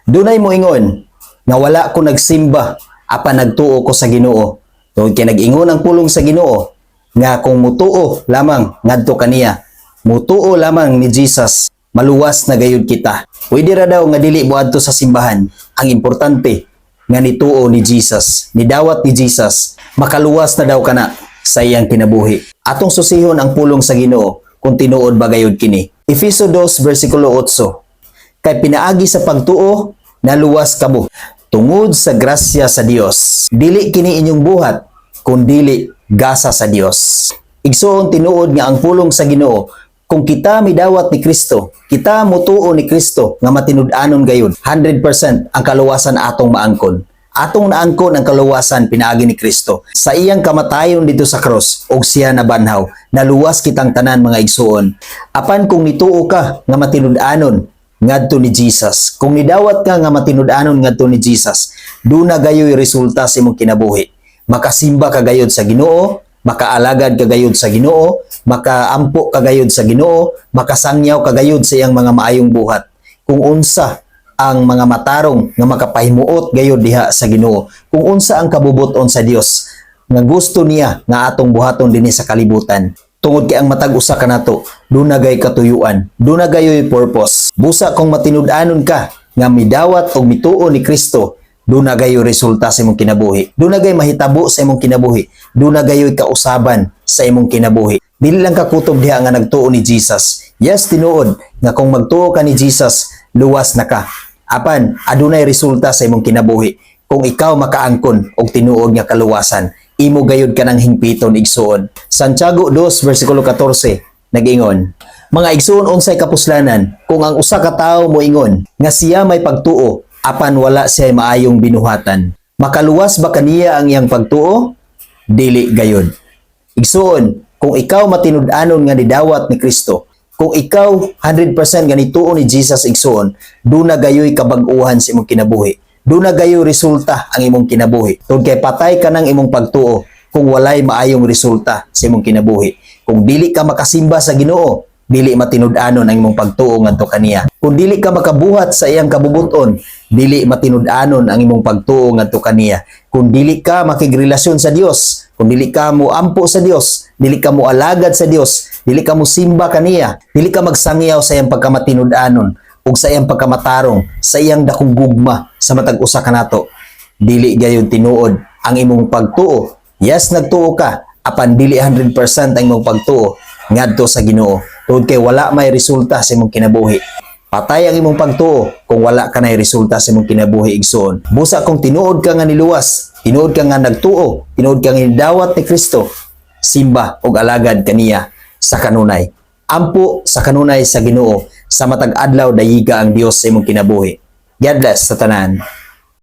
Dunay moingon nga wala ko nagsimba apan nagtuo ko sa Ginoo. Tungod kay nag-ingon ang pulong sa Ginoo nga kung mutuo lamang ngadto kaniya, mutuo lamang ni Jesus, maluwas na gayud kita. Pwede ra daw nga dili moadto sa simbahan. Ang importante nga nituo ni Jesus, nidawat ni Jesus, makaluwas na daw kana sa iyang kinabuhi. Atong susihon ang pulong sa Ginoo kung tinuod ba gayud kini. Efeso 2 versikulo 8. Kay pinaagi sa pagtuo, naluwas kamo tungod sa grasya sa Dios. Dili kini inyong buhat, kundili gasa sa Dios. Igsuon, tinuod nga ang pulong sa Ginoo, kung kita midawat ni Kristo, kita mutuo ni Kristo nga matinud-anon gayud, 100% ang kaluwasan atong maangkon. Atong naangkon ang kaluwasan pinaagi ni Kristo. Sa iyang kamatayon didto sa cross ug siya nabanhaw, naluwas kitang tanan, mga igsuon. Apan kung nituo ka nga matinud-anon ngadto ni Jesus, kung nidawat ka nga matinud-anon ngadto ni Jesus, duna gayoy resulta sa imong kinabuhi. Makasimba ka gayod sa Ginoo, makaalagad ka gayod sa Ginoo, makaampo ka gayod sa Ginoo, makasangyaw ka gayod sa iyang mga maayong buhat. Kung unsa ang mga matarong nga makapahimuot gayod diha sa Ginoo, kung unsa ang kabubuton sa Dios nga gusto niya nga atong buhaton dinhi sa kalibutan. Tungod kay ang matag usa kanato, duna gay katuyuan, duna gayoy purpose. Busa kung matinud-anon ka nga midawat og mituo ni Kristo, duna gayoy resulta sa imong kinabuhi. Duna gay mahitabo sa imong kinabuhi. Duna gayoy kausaban sa imong kinabuhi. Dili lang kakutob diha nga nagtuo ni Jesus. Yes, tinuod nga kung magtuo ka ni Jesus, luwas na ka. Apan adunay resulta sa imong kinabuhi. Kung ikaw makaangkon og tinuod nga kaluwasan, imo gayud kanang hingpiton, igsuon. Santiago 2 versikulo 14 nag-ingon, "Mga igsuon, unsay kapuslanan kung ang usa ka tawo moingon nga siya may pagtuo apan wala siya maayong binuhatan? Makaluwas ba kaniya ang iyang pagtuo? Dili gayud." Igsuon, kung ikaw matinud-anon nga nidawat ni Kristo, kung ikaw 100% nga nituo ni Jesus, igsuon, duna gayoy kabag-uhan sa imong kinabuhi. Duna gayoy resulta ang imong kinabuhi. Tungod kay patay ka ng imong pagtuo kung walay maayong resulta sa imong kinabuhi. Kung dili ka makasimba sa Ginoo, dili matinud-anon ang imong pagtuo ngadto kaniya. Kung dili ka makabuhat sa iyang kabubuton, dili matinud-anon ang imong pagtuo ngadto kaniya. Kung dili ka makigrelasyon sa Dios, kung dili ka mo ampo sa Dios, dili ka mo alagad sa Dios, dili ka mo simba kaniya, dili ka magsangyaw sa iyang pagkamatinud-anon ug sa iyang pagkamatarong, sa iyang dakong gugma sa matag usa kanato, dili gayon tinuod ang imong pagtuo. Yes, nagtuo ka, apan dili 100% ang imong pagtuo ngadto sa Ginoo. Tungod kay wala may resulta sa imong kinabuhi. Patay ang imong pagtuo kung wala ka na resulta sa imong kinabuhi, igsuon. Busa kung tinuod ka nga niluwas, tinuod ka nga nagtuo, tinuod ka nga nidawat ni Kristo, simba og alagad kaniya sa kanunay. Ampo sa kanunay sa Ginoo sa matag adlaw, dayiga ang Dios sa imong kinabuhi. God bless sa tanan.